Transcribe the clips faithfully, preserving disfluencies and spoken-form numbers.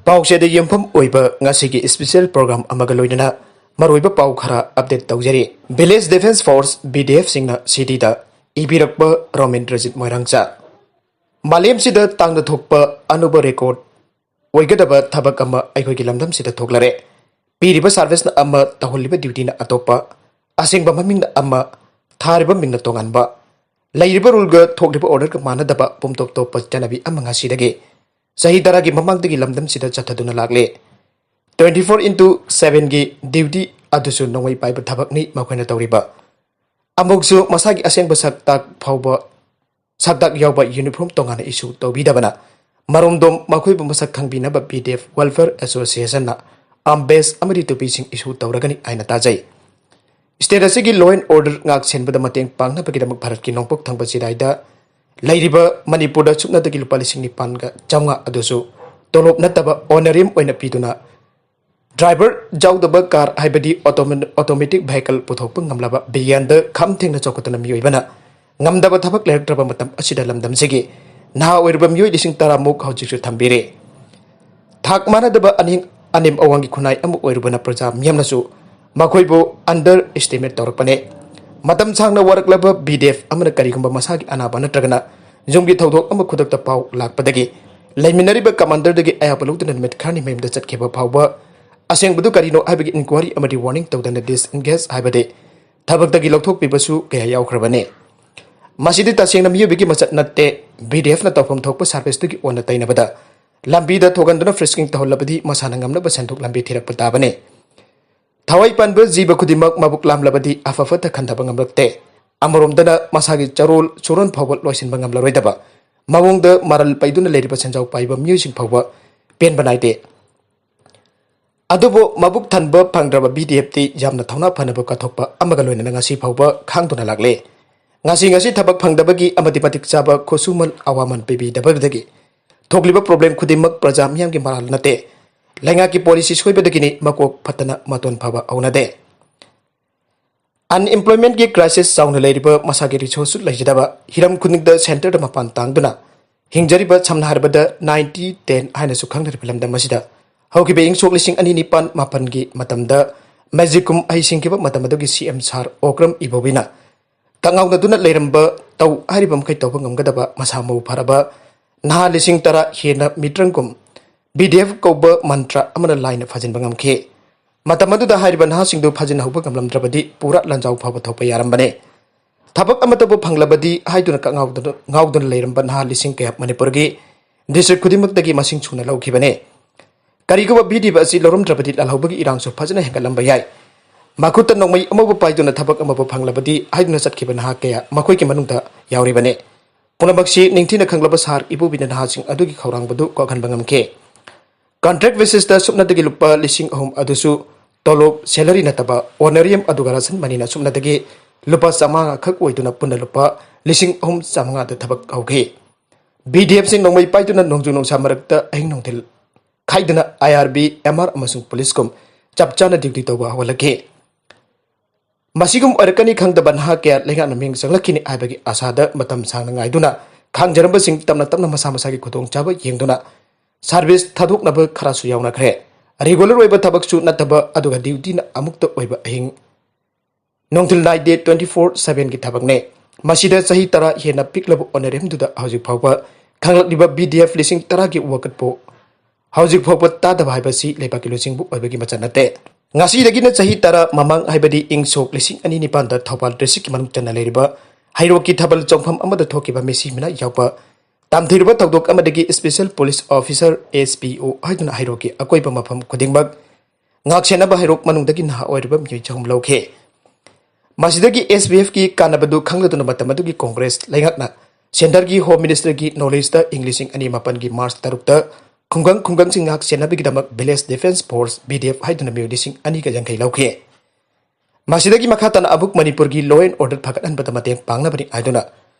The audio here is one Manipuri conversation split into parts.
ꯄꯥꯎꯆꯦꯗ ꯌꯨꯝꯐꯝ ꯑꯣꯏꯕ ꯉꯁꯤꯒꯤ special program ꯑꯃꯒ ꯂꯣꯏꯅꯅ ꯃꯔꯨꯑꯣꯏꯕ ꯄꯥꯎ ꯈꯔ update ꯇꯧꯖꯔꯤ꯫ Village Defence Force, V D F ꯁꯤꯡꯅ ꯁꯤꯇꯤꯗ ꯏꯕꯤꯔꯛꯄ ꯔꯣꯃꯦꯟꯗ꯭ꯔꯖꯤꯠ ꯃꯣꯏꯔꯥꯡꯆꯥ꯫ ꯃꯥꯂꯦꯝꯁꯤꯗ ꯇꯥꯡꯅ ꯊꯣꯛꯄ ꯑꯅꯧꯕ record ꯑꯣꯏꯒꯗꯕ ꯊꯕꯛ ꯑꯃ ꯑꯩꯈꯣꯏꯒꯤ ꯂꯝꯗꯝꯁꯤꯗ ꯊꯣꯛꯂꯔꯦ꯫ ꯄꯤꯔꯤꯕ serviceꯅ ꯑꯃ, ꯇꯧꯍꯜꯂꯤꯕ dutyꯅ ꯑꯇꯣꯞꯄ, ꯑꯁꯦꯡꯕ ꯃꯃꯤꯡꯅ ꯑꯃ, ꯊꯥꯔꯤꯕ ꯃꯤꯡꯅ ꯇꯣꯉꯥꯟꯕ, ꯂꯩꯔꯤꯕ ruleꯒ ꯊꯣꯛꯂꯤꯕ orderꯒ ꯃꯥꯟꯅꯗꯕ ꯄꯨꯝꯇꯣꯞ ꯇꯣꯞꯄ ꯆꯠꯅꯕꯤ ꯑꯃ ꯉꯁꯤꯗꯒꯤ ꯆꯍꯤ ꯇꯔꯥꯒꯤ ꯃꯃꯥꯡꯗꯒꯤ ꯂꯝꯗꯝꯁꯤꯗ ꯆꯠꯊꯗꯨꯅ ꯂꯥꯛꯂꯦ꯫ Twenty four into sevenꯒꯤ duty ꯑꯗꯨꯁꯨ ꯅꯣꯡꯃꯩ ꯄꯥꯏꯕ ꯊꯕꯛꯅꯤ ꯃꯈꯣꯏꯅ ꯇꯧꯔꯤꯕ꯫ ꯑꯃꯨꯛꯁꯨ ꯃꯁꯥꯒꯤ ꯑꯁꯦꯡꯕ ꯁꯛ ꯇꯥꯛ ꯐꯥꯎꯕ, ꯁꯛꯇꯥꯛ ꯌꯥꯎꯕ uniform ꯇꯣꯉꯥꯟꯅ issue ꯇꯧꯕꯤꯗꯕꯅ ꯃꯔꯣꯝꯗꯣꯝ ꯃꯈꯣꯏꯕꯨ ꯃꯁꯛ ꯈꯪꯕꯤꯅꯕ V D F Welfare Associationꯅ arm vest ꯑꯃꯗꯤ ꯇꯨꯄꯤꯁꯤꯡ issue ꯇꯧꯔꯒꯅꯤ ꯍꯥꯏꯅ ꯇꯥꯖꯩ꯫ State ꯑꯁꯤꯒꯤ law and order ꯉꯥꯛ ꯁꯦꯟꯕꯗ ꯃꯇꯦꯡ ꯄꯥꯡꯅꯕꯒꯤꯗꯃꯛ ꯚꯥꯔꯠꯀꯤ ꯅꯣꯡꯄꯣꯛ ꯊꯪꯕ ꯆꯤꯗꯥꯏꯗ ꯂꯩꯔꯤꯕ ꯃꯅꯤꯄꯨꯔꯗ ꯁꯨꯞꯅꯇꯒꯤ ꯂꯨꯄꯥ ꯂꯤꯁꯤꯡ ꯅꯤꯄꯥꯟꯒ ꯆꯥꯝꯃꯉꯥ ꯑꯗꯨꯁꯨ ꯇꯣꯂꯣꯞ ꯅꯠꯇꯕ honorarium ꯑꯣꯏꯅ ꯄꯤꯗꯨꯅ driver ꯌꯥꯎꯗꯕ car ꯍꯥꯏꯕꯗꯤ automo-, automatic vehicle ꯄꯨꯊꯣꯛꯄ ꯉꯝꯂꯕ ꯕꯤꯒ꯭ꯌꯥꯟꯗ ꯈꯝ ꯊꯦꯡꯅ ꯆꯥꯎꯈꯠꯇꯨꯅ ꯃꯤꯑꯣꯏꯕꯅ ꯉꯝꯗꯕ ꯊꯕꯛ ꯂꯩꯔꯛꯇ꯭ꯔꯕ ꯃꯇꯝ ꯑꯁꯤꯗ ꯂꯝꯗꯝꯁꯤꯒꯤ ꯅꯍꯥ ꯑꯣꯏꯔꯤꯕ ꯃꯤꯑꯣꯏ ꯂꯤꯁꯤꯡ ꯇꯔꯥꯃꯨꯛ ꯍꯧꯖꯤꯛꯁꯨ ꯊꯝꯕꯤꯔꯦ꯫ ꯊꯥꯛ ꯃꯥꯟꯅꯗꯕ ꯑꯅꯤꯡ-, ꯑꯅꯦꯝ ꯑꯋꯥꯡꯒꯤ ꯈꯨꯟꯅꯥꯏ ꯑꯃ ꯑꯣꯏꯔꯨꯕꯅ ꯄ꯭ꯔꯖꯥ ꯃꯤꯌꯥꯝꯅꯁꯨ ꯃꯈꯣꯏꯕꯨ underestimate ꯇꯧꯔꯛꯄꯅꯦ꯫ ꯃꯇꯝ ꯁꯥꯡꯅ ꯋꯥꯔꯛꯂꯕ V D F ꯑꯃꯅ ꯀꯔꯤꯒꯨꯝꯕ ꯃꯁꯥꯒꯤ ꯑꯅꯥꯕ ꯅꯠꯇ꯭ꯔꯒꯅ ꯌꯨꯝꯒꯤ ꯊꯧꯗꯣꯛ ꯑꯃ ꯈꯨꯗꯛꯇ ꯄꯥꯎ ꯂꯥꯛꯄꯗꯒꯤ ꯂꯩꯃꯤꯟꯅꯔꯤꯕ commanderꯗꯒꯤ ꯑꯌꯥꯕ ꯂꯧꯗꯨꯅ ꯅꯨꯃꯤꯠ ꯈꯔꯅꯤ ꯃꯌꯨꯝꯗ ꯆꯠꯈꯤꯕ ꯐꯥꯎꯕ ꯑꯁꯦꯡꯕꯗꯨ ꯀꯔꯤꯅꯣ ꯍꯥꯏꯕꯒꯤ inquiry ꯑꯃꯗꯤ warning ꯇꯧꯗꯅ disengage ꯍꯥꯏꯕꯗꯤ ꯊꯕꯛꯇꯒꯤ ꯂꯧꯊꯣꯛꯄꯤꯕꯁꯨ ꯀꯌꯥ ꯌꯥꯎꯈ꯭ꯔꯕꯅꯤ꯫ ꯃꯁꯤꯗꯤ ꯇꯁꯦꯡꯅ ꯃꯤꯑꯣꯏꯕꯒꯤ ꯃꯆꯠ ꯅꯠꯇꯦ꯫ V D Fꯅ ꯇꯧꯐꯝ ꯊꯣꯛꯄ serviceꯇꯨꯒꯤ ꯑꯣꯟꯅ ꯇꯩꯅꯕꯗ ꯂꯝꯕꯤꯗ ꯊꯣꯛꯍꯟꯗꯨꯅ frisking ꯇꯧꯍꯜꯂꯕꯗꯤ ꯃꯁꯥꯅ ꯉꯝꯅꯕ ꯁꯦꯟꯊꯣꯛ ꯂꯝꯕꯤ ꯊꯤꯔꯛꯄ ꯇꯥꯕꯅꯤ꯫ ꯊꯋꯥꯏ ꯄꯥꯟꯕ ꯖꯤꯕ ꯈꯨꯗꯤꯡꯃꯛ ꯃꯕꯨꯛ ꯂꯥꯝꯂꯕꯗꯤ ꯑꯐ ꯐꯠꯇ ꯈꯟꯊꯕ ꯉꯝꯂꯛꯇꯦ꯫ ꯑꯃꯔꯣꯝꯗꯅ ꯃꯁꯥꯒꯤ ꯆꯔꯣꯜ ꯁꯨꯔꯣꯟ ꯐꯥꯎꯕ ꯂꯣꯏꯁꯤꯟꯕ ꯉꯝꯂꯔꯣꯏꯗꯕ ꯃꯑꯣꯡꯗ ꯃꯔꯜ ꯄꯩꯗꯨꯅ ꯂꯩꯔꯤꯕ ꯁꯦꯟꯖꯥꯎ ꯄꯥꯏꯕ ꯃꯤꯑꯣꯏꯁꯤꯡ ꯐꯥꯎꯕ ꯄꯦꯟꯕ ꯅꯥꯏꯗꯦ꯫ ꯑꯗꯨꯕꯨ ꯃꯕꯨꯛ ꯊꯟꯕ ꯐꯪꯗ꯭ꯔꯕ V D Fꯇꯤ ꯌꯥꯝꯅ ꯊꯧꯅꯥ ꯐꯅꯕ ꯀꯠꯊꯣꯛꯄ ꯑꯃꯒ ꯂꯣꯏꯅꯅ ꯉꯁꯤ ꯐꯥꯎꯕ ꯈꯥꯡꯗꯨꯅ ꯂꯥꯛꯂꯦ꯫ ꯉꯁꯤ ꯉꯁꯤ ꯊꯕꯛ ꯐꯪꯗꯕꯒꯤ ꯑꯃꯗꯤ ꯃꯇꯤꯛ ꯆꯥꯕ ꯈꯨꯠꯁꯨꯃꯟ ꯑꯋꯥꯃꯟ ꯄꯤꯕꯤꯗꯕꯗꯒꯤ ꯊꯣꯛꯂꯤꯕ problem ꯈꯨꯗꯤꯡꯃꯛ ꯄ꯭ꯔꯖꯥ ꯃꯤꯌꯥꯝꯒꯤ ꯃꯔꯥꯜ ꯅꯠꯇꯦ꯫ ꯂꯩꯉꯥꯛꯀꯤ policy ꯁꯣꯏꯕꯗꯒꯤꯅꯤ ꯃꯀꯣꯛ ꯐꯠꯇꯅ ꯃꯇꯣꯟ ꯐꯕ ꯍꯧꯅꯗꯦ꯫ Unemploymentꯀꯤ crisis ꯆꯥꯎꯅ ꯂꯩꯔꯤꯕ, ꯃꯁꯥꯒꯤ resource ꯂꯩꯖꯗꯕ, ꯍꯤꯔꯝ ꯈꯨꯗꯤꯡꯗ centreꯗ ꯃꯄꯥꯟ ꯇꯥꯡꯗꯨꯅ ꯍꯤꯡꯖꯔꯤꯕ, ꯁꯝꯅ ꯍꯥꯏꯔꯕꯗ ninety ten ꯍꯥꯏꯅꯁꯨ ꯈꯪꯅꯔꯤꯕ ꯂꯝꯗꯝ ꯑꯁꯤꯗ ꯍꯧꯈꯤꯕ ꯏꯪ ꯁꯣꯛ ꯂꯤꯁꯤꯡ ꯑꯅꯤ ꯅꯤꯄꯥꯟ ꯃꯥꯄꯟꯒꯤ ꯃꯇꯝꯗ ꯃꯦꯖꯤꯛ ꯀꯨꯝ ꯍꯩꯁꯤꯡꯈꯤꯕ ꯃꯇꯝ ꯑꯗꯨꯒꯤ C M Sir Okram Ibobiꯅ ꯀꯉꯥꯎꯅꯗꯨꯅ ꯂꯩꯔꯝꯕ ꯇꯧ ꯍꯥꯏꯔꯤꯕ ꯃꯈꯩ ꯇꯧꯕ ꯉꯝꯒꯗꯕ ꯃꯁꯥ ꯃꯎ ꯐꯔꯕ ꯅꯍꯥ ꯂꯤꯁꯤꯡ ꯇꯔꯥ ꯍꯦꯟꯅ ꯃꯤꯇ꯭ꯔꯪꯒꯨꯝ B D F ꯀꯧꯕ ꯃꯟꯇ꯭ꯔ ꯑꯃꯅ ꯂꯥꯏꯅ ꯐꯥꯖꯤꯟꯕ ꯉꯝꯈꯤ꯫ ꯃꯇꯝ ꯑꯗꯨꯗ ꯍꯥꯏꯔꯤꯕ ꯅꯍꯥꯁꯤꯡꯗꯨ ꯐꯥꯖꯤꯟꯍꯧꯕ ꯉꯝꯂꯝꯗ꯭ꯔꯕꯗꯤ ꯄꯨꯔꯥ ꯂꯥꯟꯖꯥꯎ ꯐꯥꯎꯕ ꯊꯣꯛꯄ ꯌꯥꯔꯝꯕꯅꯦ꯫ ꯊꯕꯛ ꯑꯃꯠꯇꯕꯨ ꯐꯪꯂꯕꯗꯤ ꯍꯥꯏꯗꯨꯅ ꯀꯉꯥꯎꯗꯨꯅ, ꯉꯥꯎꯗꯨꯅ ꯂꯩꯔꯝꯕ ꯅꯍꯥ ꯂꯤꯁꯤꯡ ꯀꯌꯥ ꯃꯅꯤꯄꯨꯔꯒꯤ district ꯈꯨꯗꯤꯡꯃꯛꯇꯒꯤ ꯃꯁꯤꯡ ꯁꯨꯅ ꯂꯧꯈꯤꯕꯅꯦ꯫ ꯀꯔꯤꯒꯨꯝꯕ B D F ꯑꯁꯤ ꯂꯧꯔꯝꯗ꯭ꯔꯕꯗꯤ ꯂꯥꯜꯍꯧꯕꯒꯤ ꯏꯔꯥꯡꯁꯨ ꯐꯖꯅ ꯍꯦꯟꯒꯠꯂꯝꯕ ꯌꯥꯏ꯫ ꯃꯈꯨꯠꯇ ꯅꯣꯡꯃꯩ ꯑꯃꯕꯨ ꯄꯥꯏꯗꯨꯅ ꯊꯕꯛ ꯑꯃꯕꯨ ꯐꯪꯂꯕꯗꯤ ꯍꯥꯏꯗꯨꯅ ꯆꯠꯈꯤꯕ ꯅꯍꯥ ꯀꯌꯥ ꯃꯈꯣꯏꯒꯤ ꯃꯅꯨꯡꯗ ꯌꯥꯎꯔꯤꯕꯅꯤ꯫ ꯄꯨꯝꯅꯃꯛꯁꯤ ꯅꯤꯡꯊꯤꯅ ꯈꯪꯂꯕ Sir ꯏꯕꯣꯕꯤꯅ ꯅꯍꯥꯁꯤꯡ ꯑꯗꯨꯒꯤ ꯈꯧꯔꯥꯡꯕꯗꯨ ꯀꯣꯛꯍꯟꯕ ꯉꯝꯈꯤ꯫ Contract basisꯇ ꯁꯨꯞꯅꯇꯒꯤ ꯂꯨꯄꯥ ꯂꯤꯁꯤꯡ ꯑꯍꯨꯝ ꯑꯗꯨꯁꯨ ꯇꯣꯂꯣꯞ, salary ꯅꯠꯇꯕ honorarium ꯑꯗꯨꯒ ration moneyꯅ ꯁꯨꯞꯅꯇꯒꯤ ꯂꯨꯄꯥ ꯆꯥꯝꯃꯉꯥ ꯈꯛ ꯑꯣꯏꯗꯨꯅ ꯄꯨꯟꯅ ꯂꯨꯄꯥ ꯂꯤꯁꯤꯡ ꯑꯍꯨꯝ ꯆꯥꯝꯃꯉꯥꯗ ꯊꯕꯛ ꯍꯧꯈꯤ꯫ B D Fꯁꯤꯡ ꯅꯣꯡꯃꯩ ꯄꯥꯏꯗꯨꯅ ꯅꯣꯡꯖꯨ ꯅꯨꯡꯁꯥ ꯃꯔꯛꯇ ꯑꯍꯤꯡ ꯅꯨꯡꯊꯤꯜ ꯈꯥꯏꯗꯅ I R B, M R ꯑꯃꯁꯨꯡ policeꯀꯨꯝ ꯆꯞ ꯆꯥꯅ duty ꯇꯧꯕ ꯍꯧꯍꯜꯂꯛꯈꯤ꯫ ꯃꯁꯤꯒꯨꯝ ꯑꯣꯏꯔꯛꯀꯅꯤ ꯈꯪꯗꯕ ꯅꯍꯥ ꯀꯌꯥ ꯂꯩꯉꯥꯛꯅ ꯃꯤꯡ ꯆꯪꯂꯛꯈꯤꯅꯤ ꯍꯥꯏꯕꯒꯤ ꯑꯥꯁꯥꯗ ꯃꯇꯝ ꯁꯥꯡꯅ ꯉꯥꯏꯗꯨꯅ ꯈꯥꯡꯖꯔꯝꯕꯁꯤꯡ ꯇꯞꯅ ꯇꯞꯅ ꯃꯁꯥ ꯃꯁꯥꯒꯤ ꯈꯨꯗꯣꯡꯆꯥꯕ ꯌꯦꯡꯗꯨꯅ service ꯊꯥꯗꯣꯛꯅꯕ ꯈꯔꯁꯨ ꯌꯥꯎꯅꯈ꯭ꯔꯦ꯫ Regular ꯑꯣꯏꯕ ꯊꯕꯛꯁꯨ ꯅꯠꯇꯕ, ꯑꯗꯨꯒ dutyꯅ ꯑꯃꯨꯛꯇ ꯑꯣꯏꯕ ꯑꯍꯤꯡ ꯅꯨꯡꯊꯤꯜ ꯅꯥꯏꯗꯦ, twenty four sevenꯒꯤ ꯊꯕꯛꯅꯦ꯫ ꯃꯁꯤꯗ ꯆꯍꯤ ꯇꯔꯥ ꯍꯦꯟꯅ ꯄꯤꯛꯂꯕ honorariumꯗꯨꯗ ꯍꯧꯖꯤꯛ ꯐꯥꯎꯕ ꯈꯪꯂꯛꯂꯤꯕ B D F ꯂꯤꯁꯤꯡ ꯇꯔꯥꯒꯤ ꯋꯥꯀꯠꯄꯨ ꯍꯧꯖꯤꯛ ꯐꯥꯎꯕ ꯇꯥꯗꯕ ꯍꯥꯏꯕꯁꯤ ꯂꯩꯕꯥꯛꯀꯤ ꯂꯨꯆꯤꯡꯕ ꯑꯣꯏꯕꯒꯤ ꯃꯆꯠ ꯅꯠꯇꯦ꯫ ꯉꯁꯤꯗꯒꯤꯅ ꯆꯍꯤ ꯇꯔꯥ ꯃꯃꯥꯡ, ꯍꯥꯏꯕꯗꯤ ꯏꯪ ꯁꯣꯛ ꯂꯤꯁꯤꯡ ꯑꯅꯤ ꯅꯤꯄꯥꯟꯗ ꯊꯧꯕꯥꯜ districtꯀꯤ ꯃꯅꯨꯡ ꯆꯟꯅ ꯂꯩꯔꯤꯕ ꯍꯩꯔꯣꯛꯀꯤ ꯊꯥꯕꯜ ꯆꯣꯡꯐꯝ ꯑꯃꯗ ꯊꯣꯛꯈꯤꯕ ꯃꯤꯁꯤ ꯃꯤꯅꯥ ꯌꯥꯎꯕ ꯇꯝꯊꯤꯔꯕ ꯊꯧꯗꯣꯛ ꯑꯃꯗꯒꯤ special police officer, S P O, ꯍꯥꯏꯗꯨꯅ ꯍꯩꯔꯣꯛꯀꯤ ꯑꯀꯣꯏꯕ ꯃꯐꯝ ꯈꯨꯗꯤꯡꯃꯛ ꯉꯥꯛꯁꯦꯟꯅꯕ ꯍꯩꯔꯣꯛ ꯃꯅꯨꯡꯗꯒꯤ ꯅꯍꯥ ꯑꯣꯏꯔꯤꯕ ꯃꯤꯑꯣꯏ ꯆꯍꯨꯝ ꯂꯧꯈꯤ꯫ ꯃꯁꯤꯗꯒꯤ S P Fꯀꯤ ꯀꯥꯟꯅꯕꯗꯨ ꯈꯪꯂꯗꯨꯅ ꯃꯇꯝ ꯑꯗꯨꯒꯤ Congress ꯂꯩꯉꯥꯛꯅ centreꯒꯤ Home Ministerꯒꯤ knowledgeꯇ ꯏꯪ ꯂꯤꯁꯤꯡ ꯑꯅꯤ ꯃꯥꯄꯟꯒꯤ March ꯇꯔꯨꯛꯇ ꯈꯨꯡꯒꯪ ꯈꯨꯡꯒꯪꯁꯤꯡ ꯉꯥꯛ ꯁꯦꯟꯅꯕꯒꯤꯗꯃꯛ Village Defence Force, V D F, ꯍꯥꯏꯗꯨꯅ ꯃꯤꯑꯣꯏ ꯂꯤꯁꯤꯡ ꯑꯅꯤꯒ ꯌꯥꯡꯈꯩ ꯂꯧꯈꯤ꯫ ꯃꯁꯤꯗꯒꯤ ꯃꯈꯥ ꯇꯥꯅ ꯑꯃꯨꯛ ꯃꯅꯤꯄꯨꯔꯒꯤ law and order ꯐꯒꯠꯍꯟꯕꯗ ꯃꯇꯦꯡ ꯄꯥꯡꯅꯕꯅꯤ ꯍꯥꯏꯗꯨꯅ